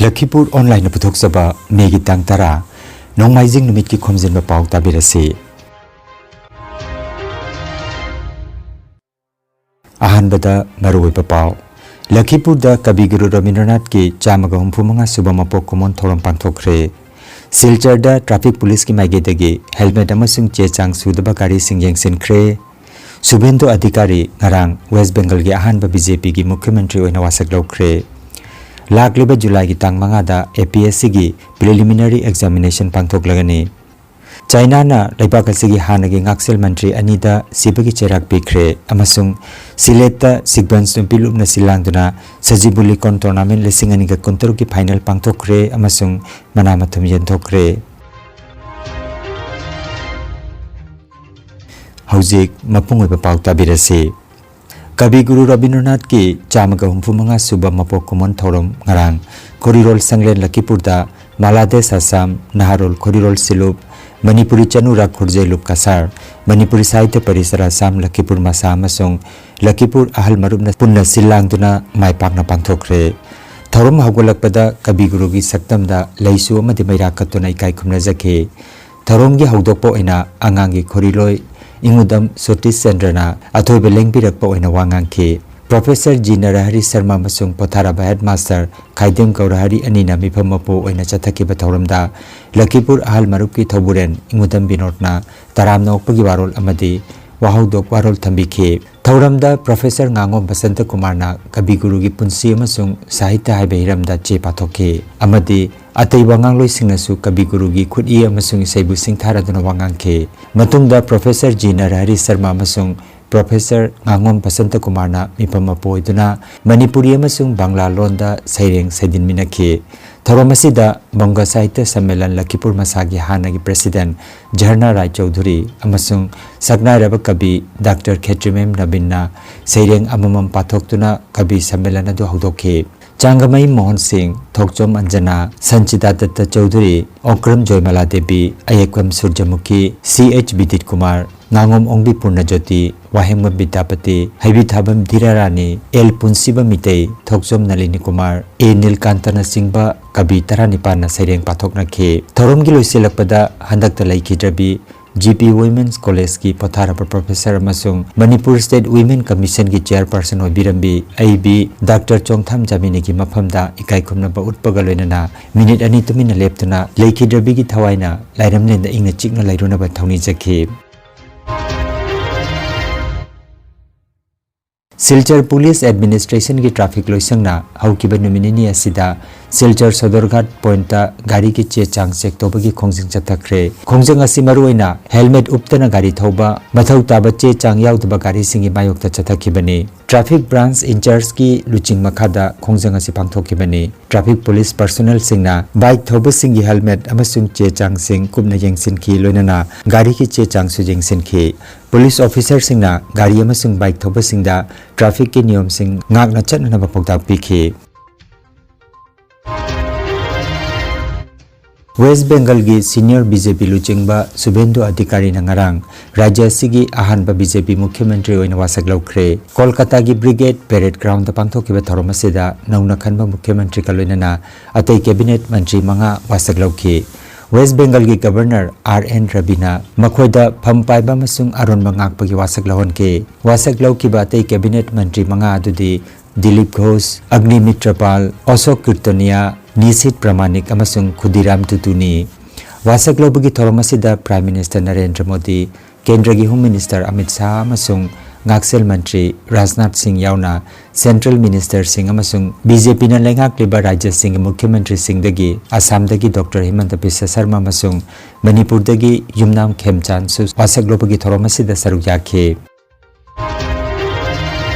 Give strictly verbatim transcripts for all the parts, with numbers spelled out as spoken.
ꯂꯈꯤꯄꯨꯔ ꯑꯣꯟꯂꯥꯏꯟꯅ ꯄꯨꯊꯣꯛꯆꯕ ꯃꯦꯒꯤ ꯇꯥꯡ ꯇꯔꯥ, ꯅꯣꯡꯃꯥꯏꯖꯤꯡ ꯅꯨꯃꯤꯠꯀꯤ ꯈꯣꯝꯖꯤꯟꯕ ꯄꯥꯎ ꯇꯥꯕꯤꯔꯁꯤ꯫ ꯑꯍꯥꯟꯕꯗ ꯃꯔꯨꯑꯣꯏꯕ ꯄꯥꯎ꯫ ꯂꯈꯤꯄꯨꯔꯗ ꯀꯕꯤ ꯒꯨꯔꯨ ꯔꯕꯤꯟꯗ꯭ꯔꯅꯥꯊꯀꯤ ꯆꯥꯝꯃꯒ ꯍꯨꯝꯐꯨ ꯃꯉꯥ ꯁꯨꯕ ꯃꯄꯣꯛ ꯀꯨꯝꯑꯣꯟ ꯊꯧꯔꯝ ꯄꯥꯡꯊꯣꯛꯈ꯭ꯔꯦ꯫ ꯁꯤꯜꯆꯔꯗ ꯇ꯭ꯔꯥꯐꯤꯛ ꯄꯨꯂꯤꯁꯀꯤ ꯃꯥꯏꯀꯩꯗꯒꯤ ꯍꯦꯜꯃꯦꯠ ꯑꯃꯁꯨꯡ ꯆꯦ ꯆꯥꯡ ꯁꯨꯗꯕ ꯒꯥꯔꯤꯁꯤꯡ ꯌꯦꯡꯁꯤꯟꯈ꯭ꯔꯦ꯫ ꯁꯨꯚꯦꯟꯗꯨ ꯑꯙꯤꯀꯥꯔꯤ ꯉꯔꯥꯡ ꯋꯦꯁ ꯕꯦꯡꯒꯜꯒꯤ ꯑꯍꯥꯟꯕ ꯕꯤ ꯖꯦ ꯄꯤꯒꯤ ꯃꯨꯈ꯭ꯌ ꯃꯟꯇ꯭ꯔꯤ ꯑꯣꯏꯅ ꯋꯥꯁꯛ ꯂꯧꯈ꯭ꯔꯦ꯫ ꯂꯥꯛꯂꯤꯕ ꯖꯨꯂꯥꯏꯒꯤ ꯇꯥꯡ ꯃꯉꯥꯗ ꯑꯦ ꯄꯤ ꯑꯦꯁ ꯁꯤꯒꯤ ꯄ꯭ꯔꯤꯂꯤꯃꯤꯅꯔꯤ ꯑꯦꯛꯖꯥꯃꯤꯅꯦꯁꯟ ꯄꯥꯡꯊꯣꯛꯂꯒꯅꯤ꯫ ꯆꯥꯏꯅꯥꯅ ꯂꯩꯕꯥꯛ ꯑꯁꯤꯒꯤ ꯍꯥꯟꯅꯒꯤ ꯉꯥꯛꯁꯦꯜ ꯃꯟꯇ꯭ꯔꯤ ꯑꯅꯤꯗ ꯁꯤꯕꯒꯤ ꯆꯩꯔꯥꯛ ꯄꯤꯈ꯭ꯔꯦ ꯑꯃꯁꯨꯡ ꯁꯤꯂꯦꯠꯇ ꯁꯤꯛꯕꯟꯁ ꯅꯨꯄꯤ ꯂꯨꯞꯅ ꯁꯤꯜꯂꯥꯡꯗꯨꯅ ꯁꯖꯤꯕꯨ ꯂꯤꯀꯣꯟ ꯇꯣꯔꯅꯥꯃꯦꯟ ꯂꯤꯁꯤꯡ ꯑꯅꯤꯒ ꯀꯨꯟꯇꯔꯨꯛꯀꯤ ꯐꯥꯏꯅꯦꯜ ꯄꯥꯡꯊꯣꯛꯈ꯭ꯔꯦ ꯑꯃꯁꯨꯡ ꯃꯅꯥ ꯃꯊꯨꯝ ꯌꯦꯟꯊꯣꯛꯈ꯭ꯔꯦ꯫ ꯍꯧꯖꯤꯛ ꯃꯄꯨꯡ ꯑꯣꯏꯕ ꯄꯥꯎ ꯇꯥꯕꯤꯔꯁꯤ꯫ ꯀꯕꯤ ꯒꯨꯔꯨ ꯔꯕꯤꯟꯗ꯭ꯔꯅꯥꯊꯀꯤ ꯆꯥꯝꯃꯒ ꯍꯨꯝꯐꯨ ꯃꯉꯥ ꯁꯨꯕ ꯃꯄꯣꯛ ꯀꯨꯝꯑꯣꯟ ꯊꯧꯔꯝ ꯉꯔꯥꯡ ꯈꯣꯔꯤꯔꯣꯜ ꯁꯪꯂꯦꯟ ꯂꯈꯤꯄꯨꯔꯗ ꯃꯥꯂꯥꯗꯦꯁ ꯑꯁꯥꯝ, ꯅꯍꯥꯔꯣꯜ ꯈꯣꯔꯤꯔꯣꯜ ꯁꯤꯂꯨꯞ, ꯃꯅꯤꯄꯨꯔꯤ ꯆꯅꯨꯔꯥ ꯈꯨꯔꯖꯩꯂꯨꯞ ꯀꯁꯥꯔ, ꯃꯅꯤꯄꯨꯔꯤ ꯁꯥꯍꯤꯇ꯭ꯌ ꯄꯔꯤꯁꯔ ꯑꯁꯥꯝ ꯂꯈꯤꯄꯨꯔ ꯃꯁꯥ ꯑꯃꯁꯨꯡ ꯂꯈꯤꯄꯨꯔ ꯑꯍꯜ ꯃꯔꯨꯞꯅ ꯄꯨꯟꯅ ꯁꯤꯜ ꯂꯥꯡꯗꯨꯅ ꯃꯥꯏ ꯄꯥꯛꯅ ꯄꯥꯡꯊꯣꯛꯈ꯭ꯔꯦ꯫ ꯊꯧꯔꯝ ꯍꯧꯒꯠꯂꯛꯄꯗ ꯀꯕꯤ ꯒꯨꯔꯨꯒꯤ ꯁꯛꯇꯝꯗ ꯂꯩꯁꯨ ꯑꯃꯗꯤ ꯃꯩꯔꯥ ꯀꯠꯇꯨꯅ ꯏꯀꯥꯏ ꯈꯨꯝꯅꯖꯈꯤ꯫ ꯊꯧꯔꯝꯒꯤ ꯍꯧꯗꯣꯛꯄ ꯑꯣꯏꯅ ꯑꯉꯥꯡꯒꯤ ꯈꯣꯔꯤꯂꯣꯏ ꯏꯉꯨꯗꯝ ꯁꯣꯇꯤꯁ ꯆꯟꯗ꯭ꯔꯅ ꯑꯊꯣꯏꯕ ꯂꯦꯡꯕꯤꯔꯛꯄ ꯑꯣꯏꯅ ꯋꯥ ꯉꯥꯡꯈꯤ꯫ ꯄ꯭ꯔꯣꯐꯦꯁꯔ ꯖꯤ ꯅꯔꯍꯔꯤ ꯁꯔꯃ ꯑꯃꯁꯨꯡ ꯄꯣꯊꯥꯔꯕ ꯍꯦꯗꯃꯥꯁꯇꯔ ꯈꯥꯏꯗꯦꯝ ꯒꯧꯔꯍꯔꯤ ꯑꯅꯤꯅ ꯃꯤꯐꯝ ꯃꯄꯨ ꯑꯣꯏꯅ ꯆꯠꯊꯈꯤꯕ ꯊꯧꯔꯝꯗ ꯂꯈꯤꯄꯨꯔ ꯑꯍꯜ ꯃꯔꯨꯞꯀꯤ ꯊꯧꯕꯨꯔꯦꯟ ꯏꯉꯨꯗꯝ ꯕꯤꯅꯣꯗꯅ ꯇꯔꯥꯝꯅ ꯑꯣꯛꯄꯒꯤ ꯋꯥꯔꯣꯜ ꯑꯃꯗꯤ ꯋꯥꯍꯧꯗꯣꯛ ꯋꯥꯔꯣꯜ ꯊꯝꯕꯤꯈꯤ꯫ ꯊꯧꯔꯝꯗ ꯄ꯭ꯔꯣꯐꯦꯁꯔ ꯉꯥꯉꯣꯝ ꯕꯁꯟꯇ ꯀꯨꯃꯥꯔꯅ ꯀꯕꯤ ꯒꯨꯔꯨꯒꯤ ꯄꯨꯟꯁꯤ ꯑꯃꯁꯨꯡ ꯁꯥꯍꯤꯇ꯭ꯌ ꯍꯥꯏꯕ ꯍꯤꯔꯝꯗ ꯆꯦ ꯄꯥꯊꯣꯛꯈꯤ ꯑꯃꯗꯤ ꯑꯇꯩ ꯋꯥꯉꯥꯡꯂꯣꯏꯁꯤꯡꯅꯁꯨ ꯀꯕꯤ ꯒꯨꯔꯨꯒꯤ ꯈꯨꯠꯏ ꯑꯃꯁꯨꯡ ꯏꯁꯩꯕꯨ ꯁꯤꯡꯊꯥꯔꯗꯨꯅ ꯋꯥ ꯉꯥꯡꯈꯤ꯫ ꯃꯇꯨꯡꯗ ꯄ꯭ꯔꯣꯐꯦꯁꯔ ꯖꯤ ꯅꯔꯍꯔꯤ ꯁꯔꯃ ꯑꯃꯁꯨꯡ ꯄ꯭ꯔꯣꯐꯦꯁꯔ ꯉꯥꯉꯣꯝ ꯕꯁꯟꯇ ꯀꯨꯃꯥꯔꯅ ꯃꯤꯐꯝ ꯃꯄꯨ ꯑꯣꯏꯗꯨꯅ ꯃꯅꯤꯄꯨꯔꯤ ꯑꯃꯁꯨꯡ ꯕꯪꯂꯥ ꯂꯣꯟꯗ ꯁꯩꯔꯦꯡ ꯁꯩꯗꯤꯟꯃꯤꯟꯅꯈꯤ꯫ ꯊꯧꯔꯝ ꯑꯁꯤꯗ ꯕꯪꯒ ꯁꯥꯍꯤꯇ꯭ꯌ ꯁꯝꯃꯦꯂꯟ ꯂꯈꯤꯄꯨꯔ ꯃꯁꯥꯒꯤ ꯍꯥꯟꯅꯒꯤ ꯄ꯭ꯔꯦꯁꯤꯗꯦꯟꯠ ꯖꯔꯅꯥ ꯔꯥꯏ ꯆꯧꯙꯨꯔꯤ ꯑꯃꯁꯨꯡ ꯁꯛꯅꯥꯏꯔꯕ ꯀꯕꯤ ꯗꯥꯛꯇꯔ ꯈꯦꯇ꯭ꯔꯤꯃꯌꯨꯝ ꯅꯕꯤꯟꯅ ꯁꯩꯔꯦꯡ ꯑꯃꯃꯝ ꯄꯥꯊꯣꯛꯇꯨꯅ ꯀꯕꯤ ꯁꯝꯃꯦꯂꯟ ꯑꯗꯨ ꯍꯧꯗꯣꯛꯈꯤ꯫ ꯆꯥꯡꯒꯃꯩ ꯃꯣꯍꯟ ꯁꯤꯡ, ꯊꯣꯛꯆꯣꯝ ꯑꯟꯖꯅꯥ, ꯁꯟꯆꯤꯇꯥ ꯗꯠꯇ ꯆꯧꯙꯨꯔꯤ, ꯑꯣꯀ꯭ꯔꯝ ꯖꯣꯏꯃꯂꯥ ꯗꯦꯕꯤ, ꯑꯌꯦꯛꯄꯝ ꯁꯨꯔꯖꯃꯨꯈꯤ, ꯁꯤ ꯑꯩꯆ ꯕꯤꯗꯤꯠ ꯀꯨꯃꯥꯔ, ꯉꯥꯉꯣꯝ ꯑꯣꯡꯕꯤ ꯄꯨꯔꯅꯖꯣꯇꯤ, ꯋꯥꯍꯦꯡꯕꯝ ꯕꯤꯗ꯭ꯌꯥꯄꯇꯤ, ꯍꯩꯕꯤꯊꯥꯕꯝ ꯙꯤꯔꯥꯔꯥꯅꯤ, ꯑꯦꯜ ꯄꯨꯟꯁꯤꯕ ꯃꯤꯇꯩ, ꯊꯣꯛꯆꯣꯝ ꯅꯂꯤꯅꯤ ꯀꯨꯃꯥꯔ, ꯑꯦ ꯅꯤꯜꯀꯥꯟꯇꯅꯆꯤꯡꯕ ꯀꯕꯤ ꯇꯔꯥꯅꯤꯄꯥꯟꯅ ꯁꯩꯔꯦꯡ ꯄꯥꯊꯣꯛꯅꯈꯤ꯫ ꯊꯧꯔꯝꯒꯤ ꯂꯣꯏꯁꯤꯜꯂꯛꯄꯗ ꯍꯟꯗꯛꯇ ꯂꯩꯈꯤꯗ꯭ꯔꯕꯤ ꯖꯤ ꯄꯤ Women's College ꯀꯤ ꯄꯣꯊꯥꯔꯕ professor ꯑꯃꯁꯨꯡ ꯃꯅꯤꯄꯨꯔ State Women Commission ꯒꯤ chairperson ꯑꯣꯏꯕꯤꯔꯝꯕꯤ ꯑꯩꯕꯤ ꯗꯥꯛꯇꯔ ꯆꯣꯡꯊꯥꯝ ꯖꯥꯃꯤꯅꯤꯒꯤ ꯃꯐꯝꯗ ꯏꯀꯥꯏ ꯈꯨꯝꯅꯕ ꯎꯠꯄꯒ ꯂꯣꯏꯅꯅ minute ꯑꯅꯤ ꯇꯨꯃꯤꯟꯅ ꯂꯦꯞꯇꯨꯅ ꯂꯩꯈꯤꯗ꯭ꯔꯕꯤꯒꯤ ꯊꯋꯥꯏꯅ ꯂꯥꯏꯔꯝꯂꯦꯟꯗ ꯏꯪꯅ ꯆꯤꯛꯅ ꯂꯩꯔꯨꯅꯕ ꯊꯧꯅꯤꯖꯈꯤ꯫ ꯁꯤꯜꯆꯔ Police Administration ꯒꯤ traffic ꯂꯣꯏꯁꯪꯅ ꯍꯧꯈꯤꯕ ꯅꯨꯃꯤꯠ ꯅꯤꯅꯤ ꯑꯁꯤꯗ ꯁꯤꯜꯆꯔ ꯁꯣꯗꯔꯘꯥꯠ point ꯇ ꯒꯥꯔꯤꯒꯤ ꯆꯦ ꯆꯥꯡ check ꯇꯧꯕꯒꯤ ꯈꯣꯡꯖꯪ ꯆꯠꯊꯈ꯭ꯔꯦ꯫ ꯈꯣꯡꯖꯪ ꯑꯁꯤ ꯃꯔꯨꯑꯣꯏꯅ helmet ꯎꯞꯇꯅ ꯒꯥꯔꯤ ꯊꯧꯕ, ꯃꯊꯧ ꯇꯥꯕ ꯆꯦ ꯆꯥꯡ ꯌꯥꯎꯗꯕ ꯒꯥꯔꯤꯁꯤꯡꯒꯤ ꯃꯥꯌꯣꯛꯇ ꯆꯠꯊꯈꯤꯕꯅꯤ꯫ Traffic branch in charge ꯀꯤ ꯂꯨꯆꯤꯡ ꯃꯈꯥꯗ ꯈꯣꯡꯖꯪ ꯑꯁꯤ ꯄꯥꯡꯊꯣꯛꯈꯤꯕꯅꯤ꯫ Traffic police personnel ꯁꯤꯡꯅ bike ꯊꯧꯕꯁꯤꯡꯒꯤ helmet ꯑꯃꯁꯨꯡ ꯆꯦ ꯆꯥꯡꯁꯤꯡ ꯀꯨꯞꯅ ꯌꯦꯡꯁꯤꯟꯈꯤ, ꯂꯣꯏꯅꯅ ꯒꯥꯔꯤꯒꯤ ꯆꯦ ꯆꯥꯡꯁꯨ ꯌꯦꯡꯁꯤꯟꯈꯤ꯫ Police officer ꯁꯤꯡꯅ ꯒꯥꯔꯤ ꯑꯃꯁꯨꯡ bike ꯊꯧꯕꯁꯤꯡꯗ traffic ꯀꯤ ꯅꯤꯌꯣꯝꯁꯤꯡ ꯉꯥꯛꯅ ꯆꯠꯅꯅꯕ ꯄꯥꯎꯇꯥꯛ ꯄꯤꯈꯤ꯫ West Bengal ꯒꯤ senior B J P ꯂꯨꯆꯤꯡꯕ ꯁꯨꯚꯦꯟꯗꯨ ꯑꯙꯤꯀꯥꯔꯤꯅ ꯉꯔꯥꯡ ꯔꯥꯖ꯭ꯌ ꯑꯁꯤꯒꯤ ꯑꯍꯥꯟꯕ B J P ꯃꯨꯈ꯭ꯌ ꯃꯟꯇ꯭ꯔꯤ ꯑꯣꯏꯅ ꯋꯥꯁꯛ ꯂꯧꯈ꯭ꯔꯦ꯫ ꯀꯣꯜꯀꯥꯇꯥꯒꯤ Brigade Parade Ground ꯗ ꯄꯥꯡꯊꯣꯛꯈꯤꯕ ꯊꯧꯔꯝ ꯑꯁꯤꯗ ꯅꯧꯅ ꯈꯟꯕ ꯃꯨꯈ꯭ꯌ ꯃꯟꯇ꯭ꯔꯤꯒ ꯂꯣꯏꯅꯅ ꯑꯇꯩ cabinet ꯃꯟꯇ꯭ꯔꯤ ꯃꯉꯥ ꯋꯥꯁꯛ ꯂꯧꯈꯤ꯫ West Bengal ꯒꯤ Governor R N ꯔꯕꯤꯅ ꯃꯈꯣꯏꯗ ꯐꯝ ꯄꯥꯏꯕ ꯑꯃꯁꯨꯡ ꯑꯔꯣꯟꯕ ꯉꯥꯛꯄꯒꯤ ꯋꯥꯁꯛ ꯂꯧꯍꯟꯈꯤ꯫ ꯋꯥꯁꯛ ꯂꯧꯈꯤꯕ ꯑꯇꯩ cabinet ꯃꯟꯇ꯭ꯔꯤ ꯃꯉꯥ ꯑꯗꯨꯗꯤ ꯗꯤꯂꯤꯞ ꯘꯣꯁ, ꯑꯒꯅꯤꯃꯤꯇ꯭ꯔ ꯄꯥꯜ, ꯑꯁꯣꯛ ꯀꯤꯔꯇꯅꯤꯌꯥ, ꯅꯤꯁꯤꯠ ꯄ꯭ꯔꯃꯥꯅꯤꯛ ꯑꯃꯁꯨꯡ ꯈꯨꯗꯤꯔꯥꯝ ꯇꯨꯇꯨꯅꯤ꯫ ꯋꯥꯁꯛ ꯂꯧꯕꯒꯤ ꯊꯧꯔꯝ ꯑꯁꯤꯗ Prime Minister ꯅꯔꯦꯟꯗ꯭ꯔ ꯃꯣꯗꯤ, ꯀꯦꯟꯗ꯭ꯔꯒꯤ Home Minister ꯑꯃꯤꯠ ꯁꯥꯍ ꯑꯃꯁꯨꯡ ꯉꯥꯛꯁꯦꯜ ꯃꯟꯇ꯭ꯔꯤ ꯔꯥꯖꯅꯥꯊ ꯁꯤꯡ ꯌꯥꯎꯅ Central Minister ꯁꯤꯡ ꯑꯃꯁꯨꯡ B J P ꯅ ꯂꯩꯉꯥꯛꯂꯤꯕ ꯔꯥꯖ꯭ꯌꯁꯤꯡꯒꯤ ꯃꯨꯈ꯭ꯌ ꯃꯟꯇ꯭ꯔꯤꯁꯤꯡꯗꯒꯤ ꯑꯁꯥꯝꯗꯒꯤ Doctor ꯍꯤꯃꯟꯇ ꯕꯤꯁ꯭ꯋ ꯁꯔꯃ ꯑꯃꯁꯨꯡ ꯃꯅꯤꯄꯨꯔꯗꯒꯤ ꯌꯨꯝꯅꯥꯝ ꯈꯦꯝꯆꯥꯟꯁꯨ ꯋꯥꯁꯛ ꯂꯧꯕꯒꯤ ꯊꯧꯔꯝ ꯑꯁꯤꯗ ꯁꯔꯨꯛ ꯌꯥꯈꯤ꯫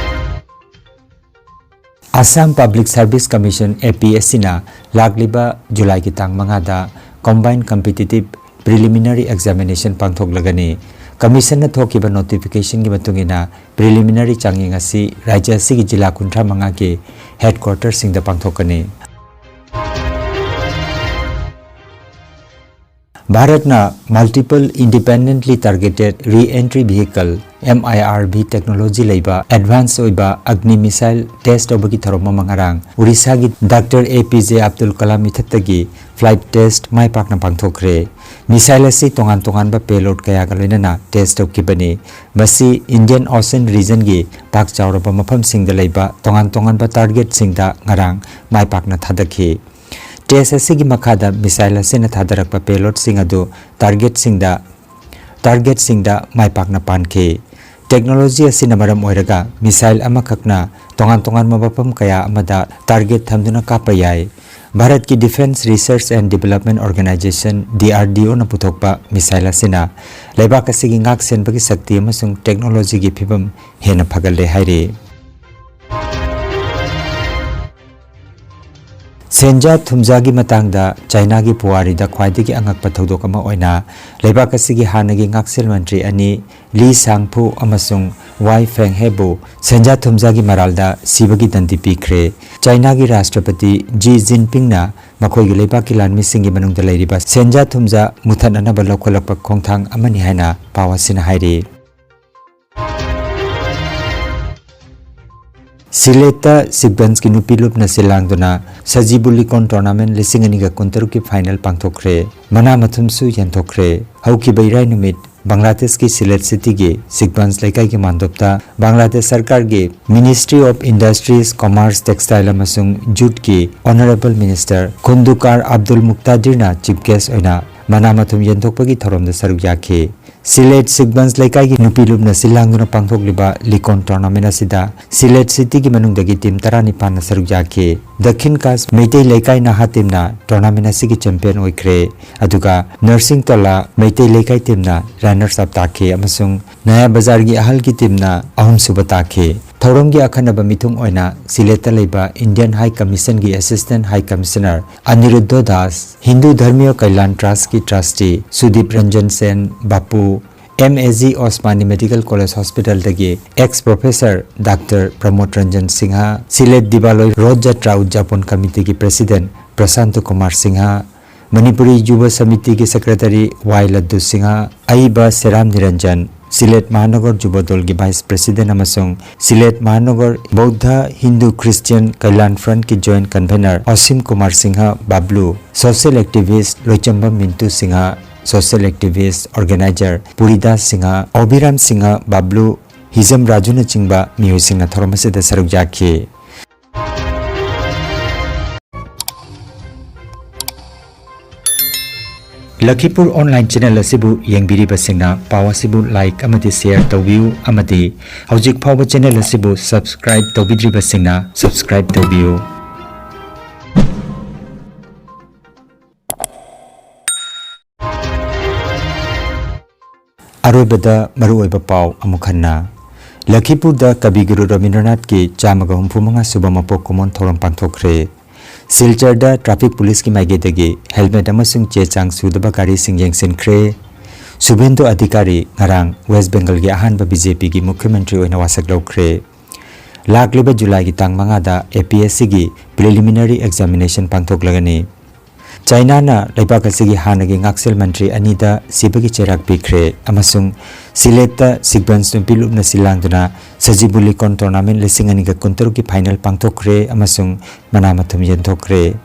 Assam Public Service Commission, A P S C ꯅ ꯂꯥꯛꯂꯤꯕ ꯖꯨꯂꯥꯏꯒꯤ ꯇꯥꯡ ꯃꯉꯥꯗ Combined Competitive Preliminary Examination ꯄꯥꯡꯊꯣꯛꯂꯒꯅꯤ꯫ Commission ꯅ ꯊꯣꯛꯈꯤꯕ notification ꯒꯤ ꯃꯇꯨꯡ ꯏꯟꯅ, preliminary ꯆꯥꯡꯌꯦꯡ ꯑꯁꯤ ꯔꯥꯖ꯭ꯌ ꯑꯁꯤꯒꯤ ꯖꯤꯂꯥ ꯀꯨꯟꯊ꯭ꯔꯥ ꯃꯉꯥꯒꯤ headquarter ꯁꯤꯡꯗ ꯄꯥꯡꯊꯣꯛꯀꯅꯤ꯫ ꯚꯥꯔꯠꯅ Multiple Independently Targeted Re-entry Vehicle, M I R V technology ꯂꯩꯕ advance ꯑꯣꯏꯕ Agni missile test ꯇꯧꯕꯒꯤ ꯊꯧꯔꯝ ꯑꯃ ꯉꯔꯥꯡ ꯎꯔꯤꯁꯥꯒꯤ doctor A P J Abdul Kalam ꯃꯤꯊꯠꯇꯒꯤ flight test ꯃꯥꯏ ꯄꯥꯛꯅ ꯄꯥꯡꯊꯣꯛꯈ꯭ꯔꯦ꯫ Missile ꯑꯁꯤ ꯇꯣꯉꯥꯟ ꯇꯣꯉꯥꯟꯕ payload ꯀꯌꯥꯒ ꯂꯣꯏꯅꯅ test ꯇꯧꯈꯤꯕꯅꯤ꯫ ꯃꯁꯤ Indian Ocean regionꯒꯤ ꯄꯥꯛ ꯆꯥꯎꯔꯕ ꯃꯐꯝꯁꯤꯡꯗ ꯂꯩꯕ ꯇꯣꯉꯥꯟ ꯇꯣꯉꯥꯟꯕ targetꯁꯤꯡꯗ ꯉꯔꯥꯡ ꯃꯥꯏ ꯄꯥꯛꯅ ꯊꯥꯗꯈꯤ꯫ Test ꯑꯁꯤꯒꯤ ꯃꯈꯥꯗ missile ꯑꯁꯤꯅ ꯊꯥꯗꯔꯛꯄ payloadꯁꯤꯡ ꯑꯗꯨ targetꯁꯤꯡꯗ targetꯁꯤꯡꯗ ꯃꯥꯏ ꯄꯥꯛꯅ ꯄꯥꯟꯈꯤ꯫ Technology ꯑꯁꯤꯅ ꯃꯔꯝ ꯑꯣꯏꯔꯒ missile ꯑꯃꯈꯛꯅ ꯇꯣꯉꯥꯟ ꯇꯣꯉꯥꯟꯕ ꯃꯐꯝ ꯀꯌꯥ ꯑꯃꯗ target ꯊꯝꯗꯨꯅ ꯀꯥꯞꯄ ꯌꯥꯏ꯫ ꯚꯥꯔꯠꯀꯤ Defence Research and Development Organisation, D R D Oꯅ ꯄꯨꯊꯣꯛꯄ missile ꯑꯁꯤꯅ ꯂꯩꯕꯥꯛ ꯑꯁꯤꯒꯤ ꯉꯥꯛ ꯁꯦꯟꯕꯒꯤ ꯁꯛꯇꯤ ꯑꯃꯁꯨꯡ technologyꯒꯤ ꯐꯤꯕꯝ ꯍꯦꯟꯅ ꯐꯒꯠꯂꯦ ꯍꯥꯏꯔꯤ꯫ ꯁꯦꯟꯖꯥ ꯊꯨꯝꯖꯥꯒꯤ ꯃꯇꯥꯡꯗ ꯆꯥꯏꯅꯥꯒꯤ ꯄꯨꯋꯥꯔꯤꯗ ꯈ꯭ꯋꯥꯏꯗꯒꯤ ꯑꯉꯛꯄ ꯊꯧꯗꯣꯛ ꯑꯃ ꯑꯣꯏꯅ ꯂꯩꯕꯥꯛ ꯑꯁꯤꯒꯤ ꯍꯥꯟꯅꯒꯤ ꯉꯥꯛꯁꯦꯜ ꯃꯟꯇ꯭ꯔꯤ ꯑꯅꯤ ꯂꯤ ꯁꯥꯡꯐꯨ ꯑꯃꯁꯨꯡ ꯋꯥꯏ ꯐꯦꯡꯍꯦꯕꯨ ꯁꯦꯟꯖꯥ ꯊꯨꯝꯖꯥꯒꯤ ꯃꯔꯥꯜꯗ ꯁꯤꯕꯒꯤ ꯗꯟꯗꯤ ꯄꯤꯈ꯭ꯔꯦ꯫ ꯆꯥꯏꯅꯥꯒꯤ ꯔꯥꯁꯇ꯭ꯔꯄꯇꯤ ꯖꯤ ꯖꯤꯟꯄꯤꯡꯅ ꯃꯈꯣꯏꯒꯤ ꯂꯩꯕꯥꯛꯀꯤ ꯂꯥꯟꯃꯤꯁꯤꯡꯒꯤ ꯃꯅꯨꯡꯗ ꯂꯩꯔꯤꯕ ꯁꯦꯟꯖꯥ ꯊꯨꯝꯖꯥ ꯃꯨꯊꯠꯅꯅꯕ ꯂꯧꯈꯠꯂꯛꯄ ꯈꯣꯡꯊꯥꯡ ꯑꯃꯅꯤ ꯍꯥꯏꯅ ꯄꯥꯎ ꯑꯁꯤꯅ ꯍꯥꯏꯔꯤ꯫ ꯁꯤꯂꯦꯠꯇ ꯁꯤꯛꯕꯟꯁꯀꯤ ꯅꯨꯄꯤ ꯂꯨꯞꯅ ꯁꯤꯜ ꯂꯥꯡꯗꯨꯅ ꯁꯖꯤꯕꯨ ꯂꯤꯀꯣꯟ tournament ꯂꯤꯁꯤꯡ ꯑꯅꯤꯒ ꯀꯨꯟꯇꯔꯨꯛꯀꯤ final ꯄꯥꯡꯊꯣꯛꯈ꯭ꯔꯦ꯫ ꯃꯅꯥ ꯃꯊꯨꯝꯁꯨ ꯌꯦꯟꯊꯣꯛꯈ꯭ꯔꯦ꯫ ꯍꯧꯈꯤꯕ ꯏꯔꯥꯏ ꯅꯨꯃꯤꯠ ꯕꯪꯒ꯭ꯂꯥꯗꯦꯁꯀꯤ ꯁꯤꯂꯦꯠ cityꯒꯤ ꯁꯤꯛꯕꯟꯁ ꯂꯩꯀꯥꯏꯒꯤ ꯃꯥꯟꯗꯣꯞꯇ ꯕꯪꯒ꯭ꯂꯥꯗꯦꯁ ꯁꯔꯀꯥꯔꯒꯤ Ministry of Industries, Commerce, Textile ꯑꯃꯁꯨꯡ Juteꯀꯤ Honourable Minister ꯈꯨꯟꯗꯨꯀꯥꯔ Abdul ꯃꯨꯛꯇꯥꯗꯤꯔꯅ chief guest ꯑꯣꯏꯅ ꯃꯅꯥ ꯃꯊꯨꯝ ꯌꯦꯟꯊꯣꯛꯄꯒꯤ ꯊꯧꯔꯝꯗ ꯁꯔꯨꯛ ꯌꯥꯈꯤ꯫ ꯁꯤꯂꯦꯠ ꯁꯤꯛꯕꯟꯁ ꯂꯩꯀꯥꯏꯒꯤ ꯅꯨꯄꯤ ꯂꯨꯞꯅ ꯁꯤꯜ ꯂꯥꯡꯗꯨꯅ ꯄꯥꯡꯊꯣꯛꯂꯤꯕ ꯂꯤꯀꯣꯟ tournament ꯑꯁꯤꯗ ꯁꯤꯂꯦꯠ cityꯒꯤ ꯃꯅꯨꯡꯗꯒꯤ team ꯇꯔꯥꯅꯤꯄꯥꯟꯅ ꯁꯔꯨꯛ ꯌꯥꯈꯤ꯫ ꯗꯈꯤꯟ ꯀꯥꯁ ꯃꯩꯇꯩ ꯂꯩꯀꯥꯏ ꯅꯍꯥ teamꯅ tournament ꯑꯁꯤꯒꯤ champion ꯑꯣꯏꯈ꯭ꯔꯦ꯫ ꯑꯗꯨꯒ ꯅꯔꯁꯤꯡ ꯇꯣꯂꯥ ꯃꯩꯇꯩ ꯂꯩꯀꯥꯏ teamꯅ runners up ꯇꯥꯈꯤ ꯑꯃꯁꯨꯡ ꯅꯌꯥ ꯕꯖꯥꯔꯒꯤ ꯑꯍꯜꯒꯤ teamꯅ ꯑꯍꯨꯝꯁꯨꯕ ꯇꯥꯈꯤ꯫ ꯊꯧꯔꯝꯒꯤ ꯑꯈꯟꯅꯕ ꯃꯤꯊꯨꯡ ꯑꯣꯏꯅ ꯁꯤꯂꯦꯠꯇ ꯂꯩꯕ Indian High Commissionꯒꯤ Assistant High Commissioner Aniruddh Das, Hindu ꯙꯔꯃꯤꯌ Kalyan Trustꯀꯤ trustee Sudip Ranjan Sen, Bapu, M A G Osmani Medical College Hospitalꯗꯒꯤ ex professor Doctor Pramod Ranjan Singha, Sylhet ꯗꯤꯕꯥꯂꯣꯏ ꯔꯣꯊ ꯖꯇ꯭ꯔꯥ ꯎꯗꯖꯥꯄꯣꯟ committeeꯒꯤ president ꯄ꯭ꯔꯁꯥꯟꯇ ꯀꯨꯃꯥꯔ ꯁꯤꯡꯍ, ꯃꯅꯤꯄꯨꯔꯤ ꯌꯨꯕ ꯁꯃꯤꯇꯤꯒꯤ ꯁꯦꯀ꯭ꯔꯦꯇꯔꯤ ꯋꯥꯏ ꯂꯗꯨ ꯁꯤꯡꯍ, ꯑꯏꯕ ꯁꯦꯔꯥꯝ ꯅꯤꯔꯟꯖꯟ, ꯁꯤꯂꯦꯠ ꯃꯍꯥꯅꯒꯔ ꯖꯨꯕ ꯗꯜꯒꯤ ꯚꯥꯏꯁ ꯄ꯭ꯔꯦꯁꯤꯗꯦꯟꯠ ꯑꯃꯁꯨꯡ ꯁꯤꯂꯦꯠ ꯃꯍꯥꯅꯒꯔ ꯕꯧꯗ ꯍꯤꯟꯗꯨ ꯈ꯭ꯔꯤꯁꯇꯤꯌꯟ ꯀꯜꯌꯥꯟ ꯐ꯭ꯔꯟꯠꯀꯤ joint convener Asim Kumar Singha Bablu, social activist Loichambam Mintu Singha, social activist organiser Puridas Singha, Obiram Singha Bablu, ꯍꯤꯖꯝ ꯔꯥꯖꯨꯅꯆꯤꯡꯕ ꯃꯤꯑꯣꯏꯁꯤꯡꯅ ꯊꯧꯔꯝ ꯑꯁꯤꯗ ꯁꯔꯨꯛ ꯌꯥꯈꯤ꯫ ꯂꯈꯤꯄꯨꯔ ꯑꯣꯟꯂꯥꯏꯟ ꯆꯦꯅꯦꯜ ꯑꯁꯤꯕꯨ ꯌꯦꯡꯕꯤꯔꯤꯕꯁꯤꯡꯅ ꯄꯥꯎ ꯑꯁꯤꯕꯨ ꯂꯥꯏꯛ ꯑꯃꯗꯤ ꯁꯦꯌꯔ ꯇꯧꯕꯤꯌꯨ ꯑꯃꯗꯤ ꯍꯧꯖꯤꯛ ꯐꯥꯎꯕ ꯆꯦꯅꯦꯜ ꯑꯁꯤꯕꯨ ꯁꯕꯁꯀ꯭ꯔꯥꯏꯕ ꯇꯧꯕꯤꯗ꯭ꯔꯤꯕꯁꯤꯡꯅ ꯁꯕꯁꯀ꯭ꯔꯥꯏꯕ ꯇꯧꯕꯤꯌꯨ꯫ ꯑꯔꯣꯏꯕꯗ ꯃꯔꯨꯑꯣꯏꯕ ꯄꯥꯎ ꯑꯃꯨꯛ ꯍꯟꯅ꯫ ꯂꯈꯤꯄꯨꯔꯗ ꯀꯕꯤ ꯒꯨꯔꯨ ꯔꯕꯤꯟꯗ꯭ꯔꯅꯥꯊꯀꯤ ꯆꯥꯝꯃꯒ ꯍꯨꯝꯐꯨ ꯃꯉꯥ ꯁꯨꯕ ꯃꯄꯣꯛ ꯀꯨꯝꯑꯣꯟ ꯊꯧꯔꯝ ꯄꯥꯡꯊꯣꯛꯈ꯭ꯔꯦ꯫ ꯁꯤꯜꯆꯔꯗ ꯇ꯭ꯔꯥꯐꯤꯛ ꯄꯨꯂꯤꯁꯀꯤ ꯃꯥꯏꯀꯩꯗꯒꯤ ꯍꯦꯜꯃꯦꯠ ꯑꯃꯁꯨꯡ ꯆꯦ ꯆꯥꯡ ꯁꯨꯗꯕ ꯒꯥꯔꯤꯁꯤꯡ ꯌꯦꯡꯁꯤꯟꯈ꯭ꯔꯦ꯫ ꯁꯨꯚꯦꯟꯗꯨ ꯑꯙꯤꯀꯥꯔꯤ ꯉꯔꯥꯡ ꯋꯦꯁ ꯕꯦꯡꯒꯜꯒꯤ ꯑꯍꯥꯟꯕ ꯕꯤ ꯖꯦ ꯄꯤꯒꯤ ꯃꯨꯈ꯭ꯌ ꯃꯟꯇ꯭ꯔꯤ ꯑꯣꯏꯅ ꯋꯥꯁꯛ ꯂꯧꯈ꯭ꯔꯦ꯫ ꯂꯥꯛꯂꯤꯕ ꯖꯨꯂꯥꯏꯒꯤ ꯇꯥꯡ ꯃꯉꯥꯗ ꯑꯦ ꯄꯤ ꯑꯦꯁ ꯁꯤꯒꯤ ꯄ꯭ꯔꯤꯂꯤꯃꯤꯅꯔꯤ ꯑꯦꯛꯖꯥꯃꯤꯅꯦꯁꯟ ꯄꯥꯡꯊꯣꯛꯂꯒꯅꯤ꯫ ꯆꯥꯏꯅꯥꯅ ꯂꯩꯕꯥꯛ ꯑꯁꯤꯒꯤ ꯍꯥꯟꯅꯒꯤ ꯉꯥꯛꯁꯦꯜ ꯃꯟꯇ꯭ꯔꯤ ꯑꯅꯤꯗ ꯁꯤꯕꯒꯤ ꯆꯩꯔꯥꯛ ꯄꯤꯈ꯭ꯔꯦ ꯑꯃꯁꯨꯡ ꯁꯤꯂꯦꯠꯇ ꯁꯤꯛꯕꯟꯁ ꯅꯨꯄꯤ ꯂꯨꯞꯅ ꯁꯤꯜꯂꯥꯡꯗꯨꯅ ꯁꯖꯤꯕꯨ ꯂꯤꯀꯣꯟ ꯇꯣꯔꯅꯥꯃꯦꯟꯠ ꯂꯤꯁꯤꯡ ꯑꯅꯤꯒ ꯀꯨꯟꯇꯔꯨꯛꯀꯤ ꯐꯥꯏꯅꯦꯜ ꯄꯥꯡꯊꯣꯛꯈ꯭ꯔꯦ ꯑꯃꯁꯨꯡ ꯃꯅꯥ ꯃꯊꯨꯝ ꯌꯦꯟꯊꯣꯛꯈ꯭ꯔꯦ꯫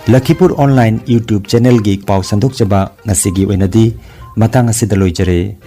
ꯂꯈꯤꯄꯨꯔ ꯑꯣꯟꯂꯥꯏꯟ YouTube ꯆꯦꯅꯦꯜꯒꯤ ꯄꯥꯎ ꯁꯟꯗꯣꯛꯆꯕ ꯉꯁꯤꯒꯤ ꯑꯣꯏꯅꯗꯤ ꯃꯇꯥꯡ ꯑꯁꯤꯗ ꯂꯣꯏꯖꯔꯦ꯫